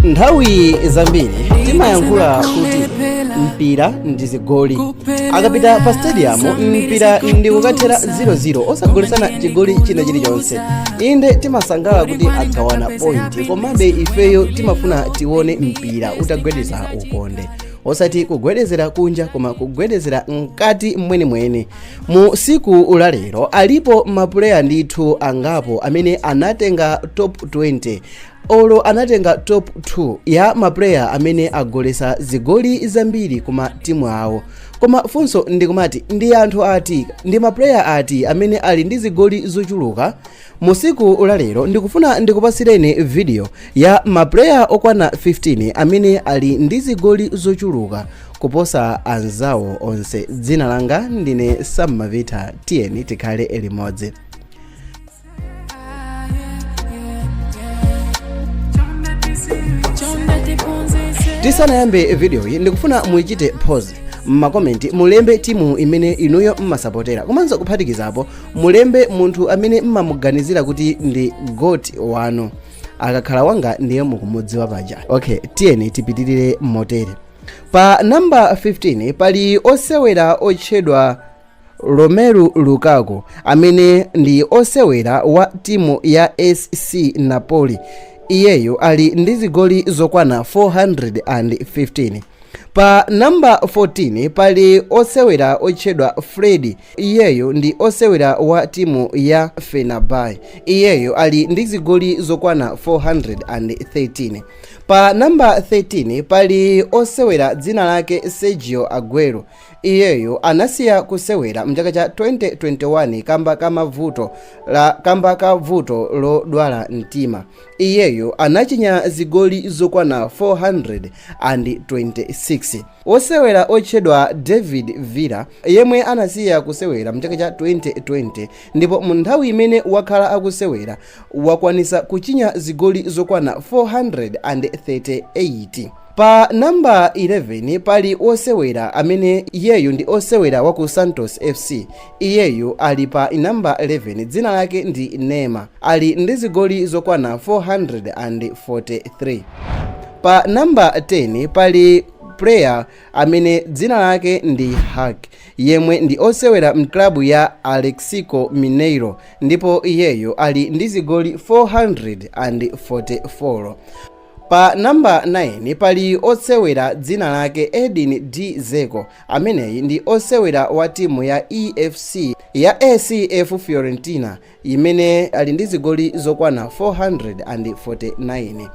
Nthawi zambiri timayankhula kuti mpira ndi zigoli. Akapita pa stadium, mpira ndi kukathera 0-0, osagolesana chigoli china chilichonse. Inde, timasangalala kuti agawana point, komabe ifeyo timafuna tione mpira utagwedeza ukonde, osati kugwedezera kunja, koma kugwedezera mkati mwenimweni. Mu siku la lero alipo mapuleya ndithu angapo amene anatenga top 20 olo anatenga top 2 ya mapuleya amene agolesa zigoli zambiri kuma timu awo. Koma funso ndikumati, ndi anthu ati, ndi mapuleya ati amene ali ndi zigoli zochuluka? Mu siku la lero ndikufuna ndikupasireni video ya mapuleya okwana 15 amene ali ndi zigoli zochuluka kuposa anzawo onse. Dzina langa ndine Sammavita, tiyeni tikhale limodzi. Tisanayambe videoyi, ndikufuna muichite pause, mmakomenti mulembe timu imene inuyo mmasapotera, komanso kuphatikizapo mulembe munthu amene mmamuganizira kuti ndi GOAT wanu. Akakhala wanga ndiye mukumudziwa paja. Okay, tiyeni tipitirire motere. Pa namba 15 pali osewera otchedwa Romelu Lukaku, amene ndi osewera wa timu ya SC Napoli. Iyeyo ali ndi zigoli zokwana 415. Pa namba 14 pali osewera otchedwa Fred. Iyeyo ndi osewera wa timu ya Fenerbahce. Iyeyo ali ndi zigoli zokwana 413. Pa namba 13 pali osewera dzina lake Sergio Aguero. Iyeyo anasiya kusewera mchaka cha 2021 kamba ka vuto lodwala mtima. Iyeyo anachinya zigoli zokwana 426. Osewera otchedwa David Villa, yemwe anasiya kusewera mchaka cha 2020, ndipo mu nthawi imene wakhala akusewera wakwanisa kuchinya zigoli zokwana 438. Pa namba 11 pali osewera amene iyeyu ndi osewera wa ku Santos FC. Iyeyu ali pa namba 11, dzina lake ndi Neymar, ali ndi zigoli zokwana 443. Pa namba 10 pali player amene dzina lake ndi Hulk, yemwe ndi osewera mklabu ya Atletico Mineiro, ndipo iyeyo ali ndi zigoli 444. Pa namba 9 pali osewera dzina lake Edin Dzeko. Ameneyi ndi osewera wa timu ya efc ya ACF Fiorentina, imene ali ndi zigoli zokwana 449.